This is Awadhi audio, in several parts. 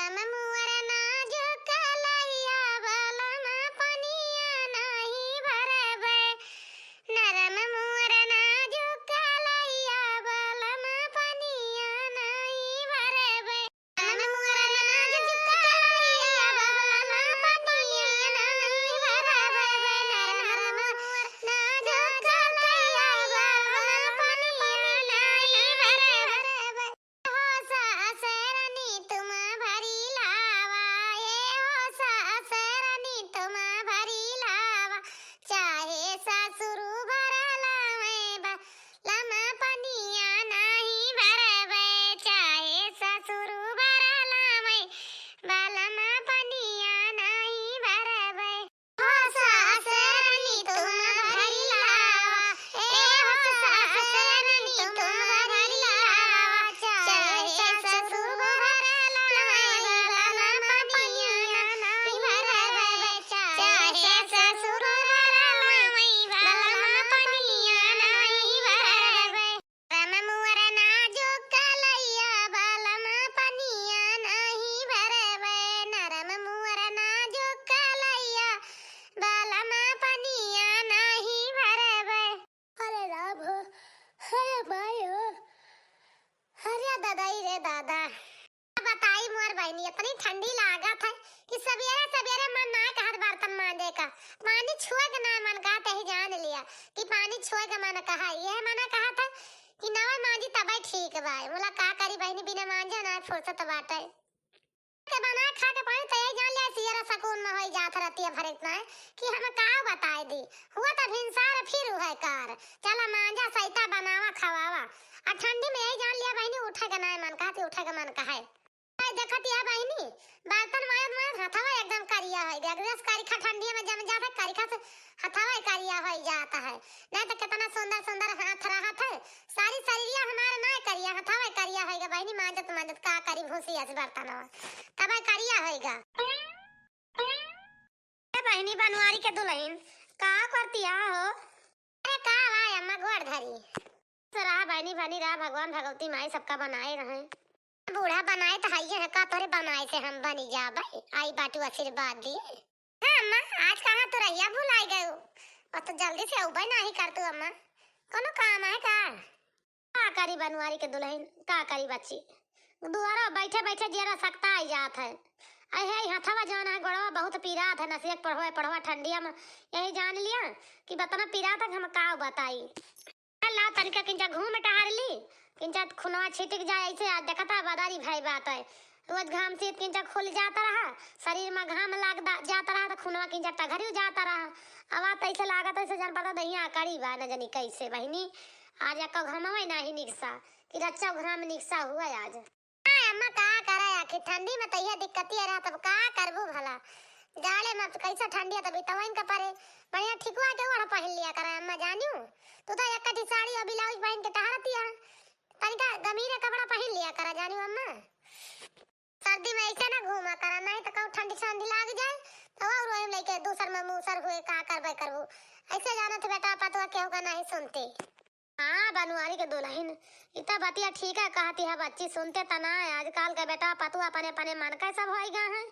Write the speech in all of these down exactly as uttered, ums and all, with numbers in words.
नरम मुअर नाजुक कलैया बलमा पनिया नाही भरबै। नरम मुअर नाजुक कलैया बलमा पनिया नाही भरबै। नरम मुअर नाजुक कलैया बलमा पनिया नाही भरबै। नरम मुअर नाजुक कलैया बलमा पनिया नाही भरबै। हो सासरनी तुम भरी लावा, ए हो सासरनी तुम भरी लावा, चाहे ससुर भर लावे बलमा पनिया नाही भरबै, चाहे ससुर भर लावे बलमा पनिया नाही भरबै। हो सासरनी तुम भरी लावा, ए हो सासरनी तुम भरी लावा, चाहे ससुर भर लावे बलमा पनिया नाही भरबै, चाहे ससुर भर लावे बलमा पनिया नाही भरबै। नरम मुअर नाजुक कलैया बलमा पनिया नाही भरबै। नरम मुअर नाजुक कलैया बलमा पनिया नाही भरबै। अरे राम हो, अरे माई हो, अरे दादाई रे दादा। बताई मोर बहिनी, इतनी ठंडी लागत है कि सबेरे सबेरे मन ना कहत बर्तन मांजे का, पानी छुए के ना मन कहत, यही जान लिया कि पानी छुए के मन कहा, यह मन कहत है कि नवे मांजी तबे ठीक बा। बोला का करी बहिनी, बिना मांजे ना फुर्सत बाटे। के बना खा के पानी तो यही जान लिया, सियरा सकून में होई जात रहती है भर इतना है कि हम का बताए दी। हुआ तो भिनसार फिर उहे कार, चला मांजा सैता बनावा खवावा। आ ठंडी में यही जान लिया बहिनी, उठे के ना मन कहत, उठे के मन कहे। आई देखत या बहिनी, बर्तन माजत माजत हथवा एकदम करिया होइ गया। एकदम करिखा ठंडिया में जम जात है, करिखा से हथवा ही करिया होइ जात है। नहीं तो कितना सुंदर सुंदर हाथ रहत है, सारी शरीरिया हमार ना करिया, हथवा ही करिया होइ गया बहिनी, माजत माजत का करी भूसी ऐसे बर्तन हो, तब करिया होइ गया। ए बहिनी बनवारी के दुल्हन, का करतिया हो? अरे का भाई अम्मा गोड़ धरी। रहा बहिनी, बनी रहा, भगवान भगवती माई सबका बनाए रहे। बूढ़ा बनाए तो हइये है का, तोरे बनाए से हम बनी जाबे, आई बाटू आशीर्वाद दिए। हाँ अम्मा, आज कहाँ तू रहिया भुलाई गयो, और तो जल्दी से उबे नाही कर तू अम्मा, कोनो काम है का? का करी बनवारी के दुल्हन, का करी बच्ची, दुआरा बैठे बैठे जियरा सकता आई जात है। अहे ई हथवा जान है, गोड़वा बहुत पीरात है, नसिया के पढ़वा पढ़वा ठंडिया में, यही जान लिया कि बतना पीरात है कि हम का बताई। लाओ तनिका किंचा घूम टहर ली, किंचा खुनवा छिटिक जाए ऐसे, आज देखता बदारी भई बात है। रोज घाम से किंचा खुल जाता रहा, शरीर में घाम लाग दा-, जाता रहा तो खुनवा किंचा टघरी जाता रहा। अब बात ऐसे लागत ऐसे जान पड़ता दहिया अकड़ी बा न जानी कैसे बहिनी। आज एको घमवे नाही निकसा कि रच्चा घाम निकसा हुआ आज। हाँ अम्मा, का करे आखिर ठंडी में तो यह दिक्कतिया रहा, तब का करबू भला? जाड़े में अब कैसे ठंडी है, तब इतवाइन का परे बढ़िया ठिकुआ के ओढ़ पहन लिया करे अम्मा, जानियो। तू तो एक कटी साड़ी और ब्लाउज पहन के टहरती है, तनिका गमीरे कपड़ा पहन लिया करा, जानियो अम्मा। सर्दी में ऐसे ना घूमा करा, नहीं तो कहूँ ठंडी ठंडी लाग जाए, तो और वही लेके दूसर में मूसर हुए, का करबे करबू। ऐसे जानो थे बेटा, पतवा केहू का नहीं सुनते। हाँ, बनवारी के दुल्हन, इ त बतिया ठीक है कहती है बच्ची, सुनते त ना है। आजकल के बेटा पतुआ अपने अपने मन का सब होई गए हैं।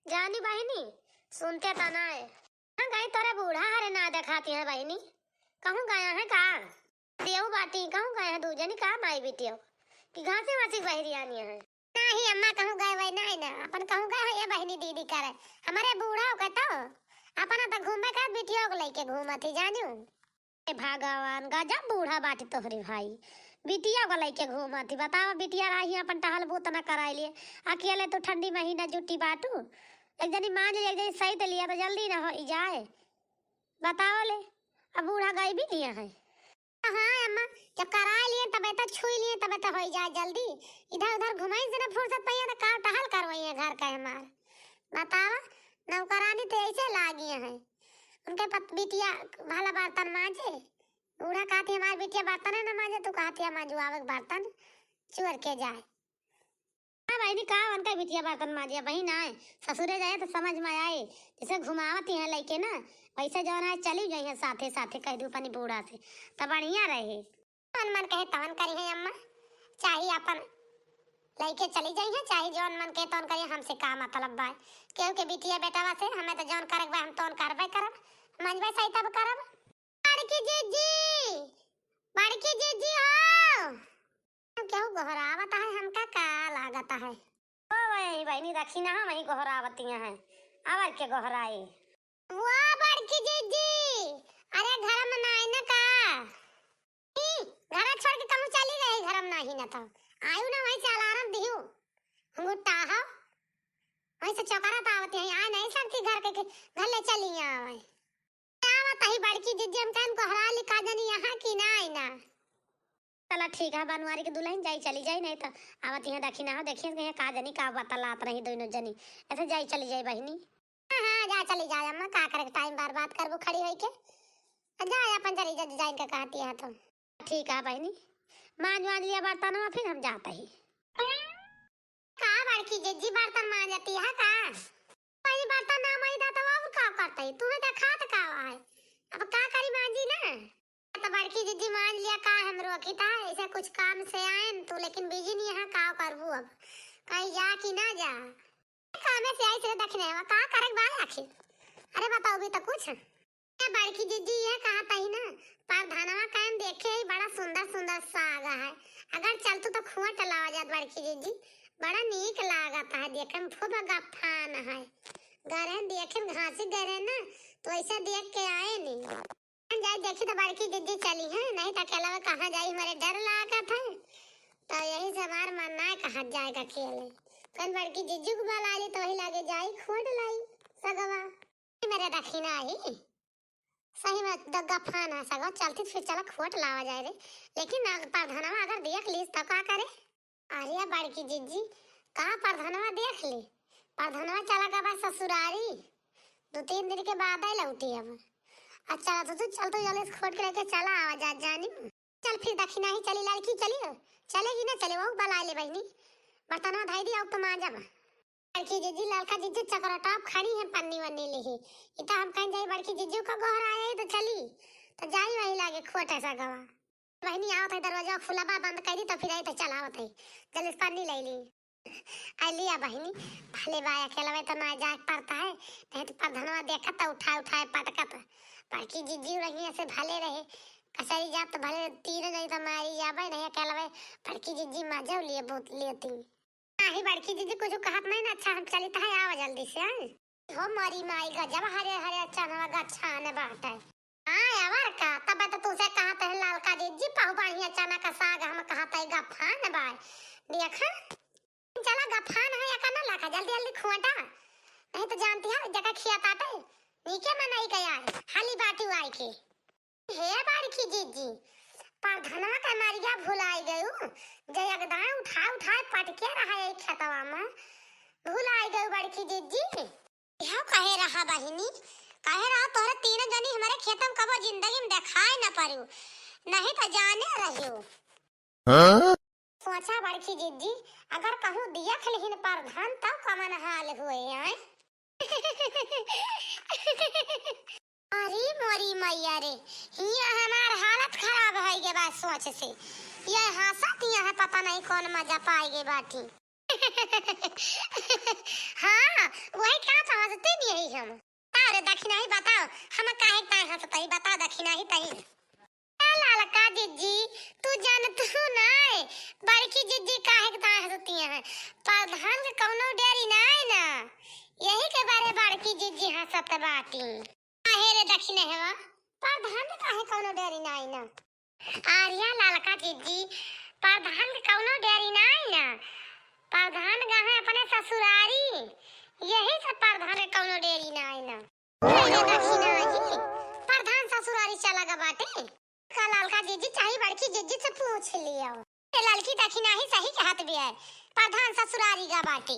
जानी बहिनी, सुनते त ना है। कहाँ गई तोरे बूढ़ा हरे ना देखाती है बहिनी, कहूँ गया है का? देव बाटी, कहूँ गए हैं दू जनी का माई बिटियो कि घासे वासी बहरी आनी है? नाही अम्मा, कहूँ गए वही नाही ना, अपन कहूँ गए हो ये बहिनी दीदी करे, हमारे बूढ़ा हो के तो अपना तो घूमे का बिटियो को लेके घूमत ही जानू। हे भगवान, गजब बूढ़ा बाटी तोहरी भाई। बिटिया को लइके घूमत ही। बतावा, बिटिया रही अपन टहल बूत न कराई लिए। अकेले तू ठंडी महीना जुटी बाटू। एक जनी मान ली, एक जनी सही तो लिया तो जल्दी न होई जाए। बतावा ले, अब बूढ़ा गई भी लिया है। हाँ अम्मा, जब कराई लिए तबे तो छुई लिए तबे तो होई जाए जल्दी। इधर उधर घुमाई से ना फुर्सत पाइए तो का टहल करवाइए घर का हमार। बतावा, नौकरानी तो ऐसे लागी है। उनके पत-, बिटिया भला बर्तन मांजे। बूढ़ा कहती, "हमार बिटिया बर्तन न मांजे, तू कहती है मांजू आवे के बर्तन, चुअर के जाए।" हाँ बहिनी, का उनका बिटिया बर्तन मांजे, वही ना है। ससुरे जाए तो समझ में आए, जैसे घुमावती हैं लइके ना, वैसे जौन है चली गई है साथे साथे, कह दू अपनी बूढ़ा से, तो बढ़िया रहे। मन मन कहे तवन करी है अम्मा, चाही अपन लइके चली जइहें, चाहे जौन मन के तौन करिहें, हमसे का मतलब बा। केहू के बिटिया बेटवा से, हमें तो जौन करे के बा, हम तौन करबे करब, मंजबे सही तब करब। बड़की जिज्जी, बड़की जिज्जी हो। केहू गोहरावत है, हमका का लागत है? ओ वही बहिनी, दखिनहा वही गोहरावतिया है, अवर के गोहराई। वो बड़की जिज्जी, अरे घर में नाई न का? ई, घर छोड़ के कहूँ चली गई, घर में नाई न तो आयु ना, वहीं से अलार्म दिहू, गुट्टा हो, वहीं से चौकरा तावती है, आ नहीं सकती घर के, के घर ले चली आवे। आवत ही बड़की जिज्जी, हम कहन गोहरा ली, का जनी यहाँ की ना आई ना। चला ठीक है, बनवारी के दुल्हन जाई चली जाई, नहीं तो आवत यहाँ दखिनहा हो, देखिए यहाँ का जनी का बतलात रही दोनों जनी, ऐसे जाई चली जाई बहिनी। हाँ, हाँ, जा चली जाए अम्मा, का करे टाइम बर्बाद करबू खड़ी होई के। जा अपन चली जा, जाइन के कहती है तो। ठीक है बहिनी, मांज वांज लिया बर्तनवा, फिर हम जात ही। का बड़की जिज्जी बर्तन मांजती है का? पहली बर्तन ना मांजता तो और का करते? तुम्हें तो खात का है, अब का करी मांजी ना। तो बड़की जिज्जी मांज लिया का, हम रोकी था ऐसे कुछ काम से आए न तू, लेकिन बिजी नहीं है, का करबू अब, कहीं जा कि ना जा। कामे से आई से दखिनहा, का करे के बा आखिर? अरे बताओ भी तो कुछ। ए बड़की जिज्जी, ये कहत ही ना, परधनवा कहन देखे ही बड़ा सुंदर सुंदर साग है, अगर चलतू तो खोट लावा जात बड़की जिज्जी, बड़ा नीक लागत है देखे में, खूब गफान है। गरे देखे में घासी गरे ना, तो ऐसा देख के आए नी। हम जाई देखी तो बड़की जिज्जी चली है, नहीं तो अकेला में कहाँ जाई, हमारे डर लागत है। तो यही से हमार मन ना कहत जाए का अकेले। कल बड़की जिज्जी को बुला ली तो वही लागे जाई खोट लाई सगवा। मेरे दखिनहा ही सही में द-, गफान है सगवा, चलती फिर चला खोट लावा जाए रे। लेकिन अग-, परधनवा अगर देख लीस तो का करे? अरे बड़की जिज्जी, का परधनवा देख ली? परधनवा चला गवा ससुरारी, दो तीन दिन के बाद ही लौटी अब। अच्छा तो तू चल, तू जल्दी से खोट के लेके चला आवा जा जानी। चल फिर दखिनहा ही चली, लड़की चली, चलेगी ना चले, वो बुला ले बहिनी, बर्तनवा धई दी, अब तो मांजब। लड़की जिज्जी, लड़का जिज्जी चकरा टॉप खड़ी है, पन्नी वन्नी लिही। इता हम कहीं जाई बड़की जिज्जी का गोहराए तो चली, तो जाई वही लागे खोटे सगवा। बहिनी आवत है, दरवाजा खुला बा, बंद कर दी तो फिर आई तो चल आवत है, जल्दी से पन्नी ले ली। आ लिया बहिनी, भले बा अकेलवे तो ना जाए के पड़ता है, नहीं तो परधनवा देखत तो उठाए उठाए पटकत। बड़की जिज्जी रही ऐसे भले रहे, कसरी जात तो भले तीनों जनी तो मारी जाबे, नहीं अकेलवे बड़की जिज्जी मजा लिए बहुत लेती। नाही बड़की जिज्जी कुछ कहत नहीं ना, अच्छा हम चली तो है, आवा जल्दी से, हैं? हो मोरी माई गजब हरे हरे चनवा गच्छान बाटे। हाँ, अवर का, तब तो तुसे कहत है ललका जिज्जी, बहु बढ़िया चना का साग हम कहत है गफान बाय। देखा, चला गफान है, या का ना लगा, जल्दी जल्दी खोटा। नहीं तो जानती है, जगह खिया ताटे, नीके में नहीं गया है, हाली बाटी आई के। हे बड़की जिज्जी, परधनवा के मरिया भुलाई गयू, जे एकदम उठाए उठाए पटके रहा है खेतवा में, भुलाई गयू बड़की जिज्जी। यह कहे रहा बहिनी, कहे रहा तोहरे तीनों जनी हमारे खेत में कबो जिंदगी में देखाए न परियो, नहीं तो जाने रहियो। हाँ? सोचा बड़की जिज्जी, अगर कहूँ दियख लिहिन परधान तब कमन हाल हुए आए। अरे मोरी मैया रे, हिया हमार हालत खराब होई गे बा सोच से। ये हंसत यहाँ पता नहीं कौन मजा पाई गे बाटी। हाँ, वही का तो हंसते नहीं है हम। तारे दखिनहा ही बताओ, हम काहे ताए हंसत ही, बता दखिनहा ही तही। ए ललका जिज्जी, तू जानतू नाय, बड़की जिज्जी काहे के ताए हंसती हैं? परधान के कौनो डेरी नाय ना, यही के बारे बड़की जिज्जी हंसत बाटी। काहे रे दखिनहवा, परधान के काहे कौनो डेरी नाय ना? अरे ललका जिज्जी, परधान के कौनो डेरी नाय ना, परधान गए अपने ससुरारी, यही से परधान के कौनो डेरी नाय ना। अरे दखिनहा ही, परधान ससुरारी चला गा बाटे। का ललका जिज्जी चाही बड़की जिज्जी से पूछ लियो। ए ललकी दखिनहा ही सही कहत बिया, परधान ससुरारी गा बाटे।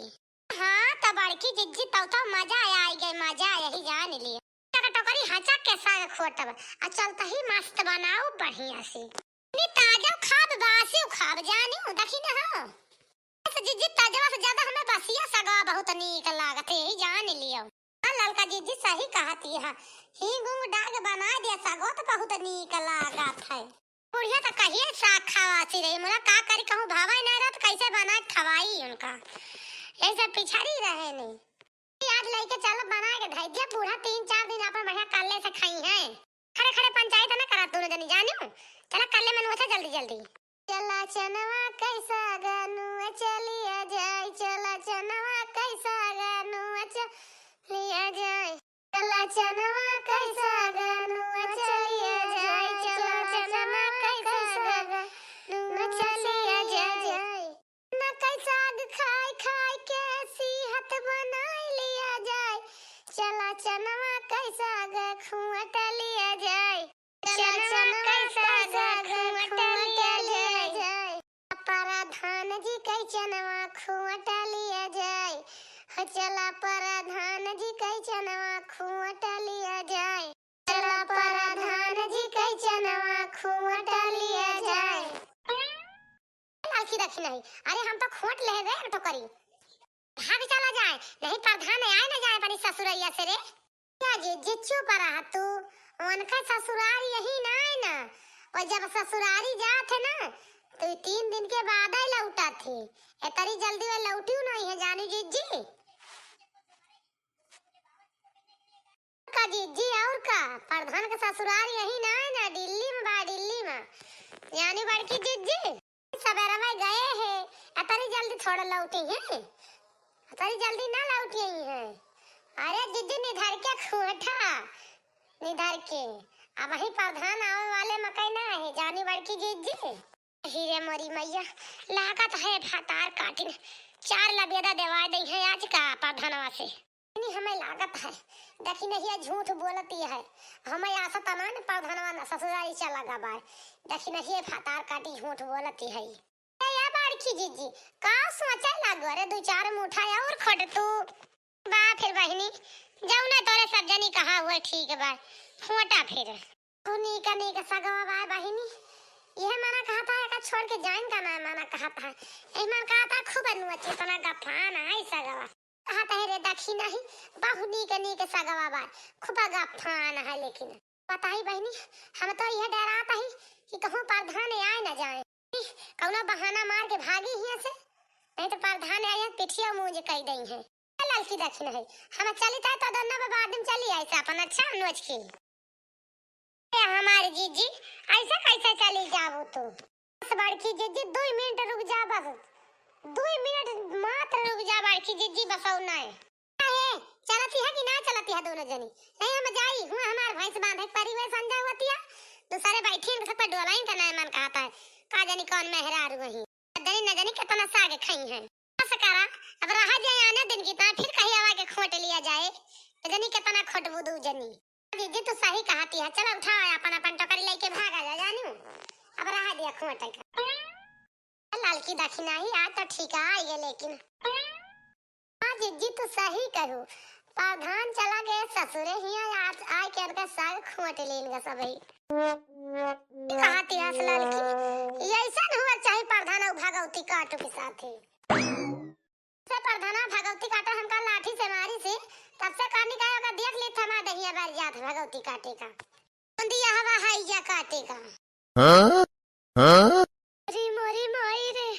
हाँ, त बड़की जिज्जी तौ तो मजा आई गे, मजा यही जान लियो। टक टोकरी हचक के साग खोटब, आ चलत ही मस्त बनाऊ बढ़िया से। नी ताजा खाब, बासी खाब, जानी दखिनहा हो। बस जिज्जी, ताजवा से ज्यादा हमें बसिया सगवा बहुत नीक लागत है, यही जान लियो। हाँ, ललका जिज्जी सही कहती है, हींग उंग डाग बना दे सगवा तो बहुत नीक लागत है। बुढ़िया तो कहिए साग खावासी रही, मुला का करी, कहूँ भावा ही नहीं रहत, कैसे बना के खवाई उनका, यही सब पिछड़ी रहे नहीं। आज लइके चल बना के धइ दिया, बूढ़ा तीन चार दिन अपन बढ़िया कल्ले से खाई हैं। खड़े खड़े पंचायत ना करा दोनों जनी जानियो, चला कल्ले मनुआ से जल्दी जल्दी। चला चनवा कैसा गनुआ चलिया जाए, चला चनवा कैसा गनुआ चलिया जाए। चला चनवा कैसा गनुआ चलिया जाए, चला चनवा कैसा गनुआ चलिया जाए। न कैसा साग खाए खाए के सेहत बनाए लिया जाए, चला चनवा कैसा ग खुआटा लिया जाए। चनवा कैसा ग खुआटा लिया जाए। प्रधान जी कै चनवा खुआटा लिया जाए। हो चला प्रधान जी कै चनवा खुआटा लिया जाए। चला प्रधान जी कै चनवा खुआटा लिया जाए। लालकी देखी नहीं, अरे हम तो खोट ले गए तो करी। भाग चला जाए, नहीं प्रधान आए न जाए अपनी ससुरैया से रे। का जिज्जी चुप रहा तू, उनका ससुराल यही ना है ना, और जब ससुरारी जात है ना, तो ये तीन दिन के बाद ही लौटत है। इतनी जल्दी वो लौटियो नहीं है, जानी जिज्जी। का जिज्जी और का, प्रधान के ससुराल यही ना है ना, दिल्ली में बा, दिल्ली में, जानी बड़की जिज्जी। सबेरवा गए हैं, अतरी जल्दी थोड़ा लौटी हैं, अतरी जल्दी ना लौटी हैं। अरे जिज्जी निधर के खूंटा, निधर के, अबहीं प्रधान आवे वाले मकई ना है, जानी बड़की जिज्जी। हीरे मोरी मैया, लागत है भातार काटिन, चार लबेदा देवा दई है आज का प्रधानवा से। नहीं, हमें लागत है, देखी नहीं है, झूठ बोलती है। हमें आसा तमान प्रधानवा न ससुरारी चला गा बाय। देखी नहीं है, भातार काटी झूठ बोलती है। ए, या बड़की जिज्जी, का सोचे लागो रे, दो चार मुठा और खोट तू। बा फिर बहिनी, जाऊ ना तोरे सब जनी कहा हुए ठीक बा, खोटा फिर। तू नीक नीक सगवा बा बहिनी, यह मना कहता है का छोड़ के जाइन का ना मना कहता है। यही मन कहता है खूब अनुआ चेतना गफान है सगवा। कहत है रे दखिनही, बहु नीक नीक सगवा बा, खूब गफान है। लेकिन बताई बहिनी, हम तो यह डरात ही कि कहूँ प्रधान आए न जाए, कौनो बहाना मार के भागी हियाँ से, नहीं तो प्रधान आए पिठिया मूंज कई दई है। ललकी दखिनही, हम चली ता तो दोनों बाबा आदमी चली आई से अपन अच्छा नोच की। ए हमारी जीजी, ऐसा कैसे चली जाबू तू? बस बड़की जीजी, दुई मिनट रुक जा बस। दुई मिनट मात्र रुक जा बड़की जीजी, बस और नहीं। काहे? चलती है कि ना चलती है दोनों जनी? नहीं हम जाई, हुआ हमार भैंस बांधे के परी हुए संजा हुआ तिया। दूसरे बैठी इनके सब पे डोलाई का ना मन कहता है। का जानी कौन मेहरारू वही। जनी न जनी कितना साग खाई है। बस करा, अब रहा जाए आने दिन की ता फिर कहीं आवा के खोट लिया जाए। न जनी कितना खोटबू दू जनी। जीजी तू सही कहती है, चला उठा अपन अपन टोकरी लेके भागा जा जानू। अब रहा दिया खोटे का। लालकी दखिनही, आज तो ठीक आई है लेकिन। हाँ जीजी तू सही कहू, प्रधान चला गए ससुरे हिया, आज आए के इनका साग खोट लेन गा सबही। कहती हस लालकी, ये ऐसा न हुआ चाहे प्रधान और भगवती काटू के साथे। से प्रधाना भगवती काटा हमका लाठी से मारी से, तब से कहनी का ओका देख ली थमा दहिया बार जात भगवती काटे का। कौन दिया हवा हैया काटे का। हाँ? हाँ? अरे मोरी माई रे,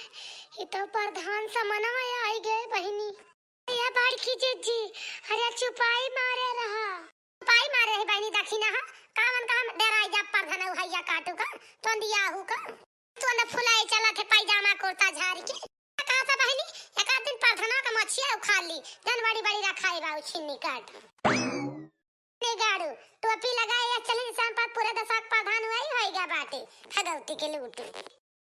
ये तो प्रधान समनवा आई गए बहिनी। या बड़की जीजी, अरे चुपाई मारे रहा। चुपाई मारे रही बहिनी, देखी ना हा, कावन काम डराई जा प्रधान हैया काटू का, तो दिया हु का। तू अंदर फुलाई चला थे पैजामा कुर्ता झाड़ के। कहा था बहिनी, एक आध दिन प्रधाना का मछिया उखाड़ ली, जन बड़ी बड़ी रखाई बा उछिन्नी काट। ने गाड़ू, टोपी लगाए या चली शाम पर पूरे दशा के प्रधान हुआ ही होएगा बाटे, भगवती के लूट।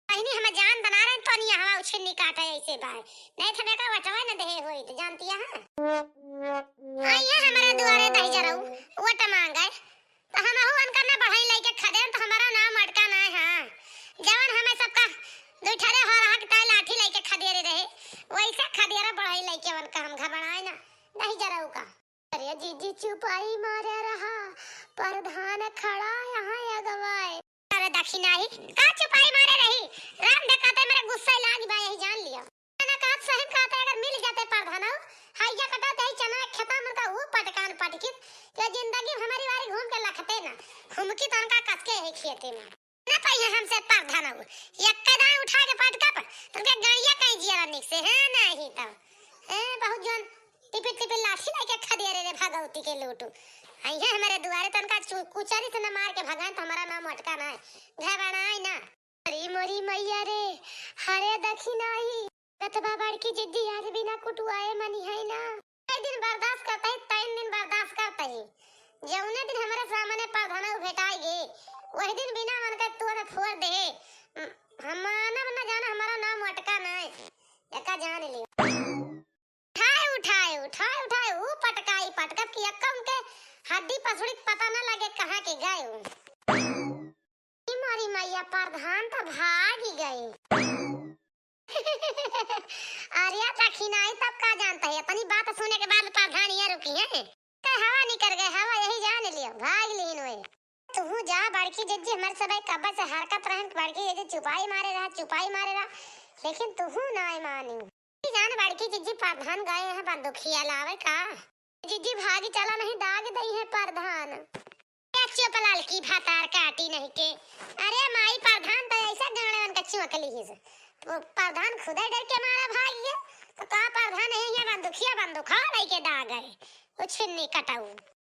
बहिनी हम जान बना रहे तो नहीं हवा उछिन्नी काटा ऐसे बाय, नहीं तो मैं का वटवा न देहे होई तो जानती है हाँ। हाँ ये हमारे दुआरे दही जराऊ, वट मांगे। तो हमहू उनका ना बढ़ई लइके खदेन, तो हमारा नाम अटका ना है। हाँ, जवन हमें सबका दुठरे हो रहा कि ताई लाठी लइके खदेरे रहे, वैसे खदेरा बढ़ई लइके उनका हम घबराए ना, नहीं जराऊ का। अरे जीजी चुपाई मारे रहा, प्रधान खड़ा यहाँ अगवाए। अरे दखिनही, का चुपाई मारे रही? राम देखते मेरे गुस्सा लाग बा, यही जान लिया। ना कहत सही कहत है, अगर मिल जाते प्रधानऊ, हैया कटा दे चना खेता में का वो पटकान पटकित, ये जिंदगी में हमारी बारी घूम के लखते ना, घूम की तनका कसके है खेते में। ना ये हमसे परधनऊ, एक कदाई उठा के पटकब, तुमके गड़िया कहीं जिया निक से, हैं, नहीं तब। हैं, बहुत जौन टिपिर टिपिर लाठी लेके खदेरे रे भगवती के लूटू। आई है हमारे दुआरे, तनका चु-, कुचरी से न मार के भगाएं, तो हमारा नाम अटका ना है। घबराई ना। अरे मोरी मैया रे, हरे दखिनाही, कतबा बड़की जिज्जी आज बिना कुटुआए मनी है ना। एक दिन बर्दाश्त करता ही, तीन दिन बर्दाश्त करता ही। जौने दिन हमारे सामने परधनऊ भेटाई गे, वही दिन बिना मन के तोड़ फोड़ दे। हम मानब न जाना, हमारा नाम अटका ना है। एका जान लियो। उठाए, उठाए, उठाए, उठाए, ऊ पटकाई, पटकब कि अक्का उनके हड्डी पसुड़ी के पता न लगे कहाँ के गए ऊ। ई मोरी मैया, परधान त भाग ही गए। अरे दखिनाही, तब का जानता है, अपनी बात सुने के बाद परधान यहाँ रुकी है। तो हवा निकल गए, हवा यही जान लियो, भाग लीन हुए। तू जा बड़की जिज्जी, हमारे सब कब्बे से हरकत रहन, बड़की जिज्जी चुपाई मारे रहा, चुपाई मारे रहा, लेकिन तू ना मानी। जान बड़की जिज्जी, परधान गए हैं बंदुखिया लावे का। जिज्जी भागी चला, नहीं दाग दई है परधान। ए चुप ललकी भतार काटी नहीं के। अरे माई, परधान तो ऐसा गाड़े उनका चुअक ली ही से। वो परधान खुदे डर के मारा भाग गए। तो का परधान है ये बंदुखिया बंदुखा लेके दाग गए। वो छिन्नी कटाऊ।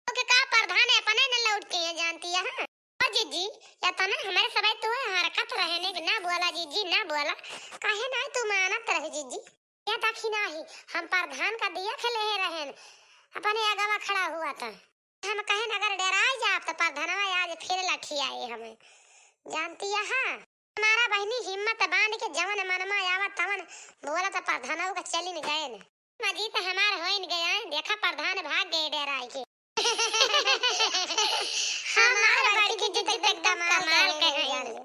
ओके का परधान है, अपने न लौट के ये जानती है, हाँ? ओ जिज्जी, या तो ना हमारे सबे तू हरकत रहने के ना बोला जिज्जी, ना बोला। काहे ना तू मानत रहे जिज्जी? या दखिनाही, हम परधान का दिया खेले है रहन, अपने अगवा खड़ा हुआ था। हम कहन अगर डराई जाब तो परधनवा आज फिर लठियाए हमें, जानती है, हाँ? हमारा बहिनी हिम्मत बांध के जवन मनमा आवा तवन बोला तो परधनऊ का चलिन गए न। मजी तो हमार होइन गया है, देखा परधान भाग गए डराई के। हमार बड़की जिज्जी तो एकदम कमाल के हैं।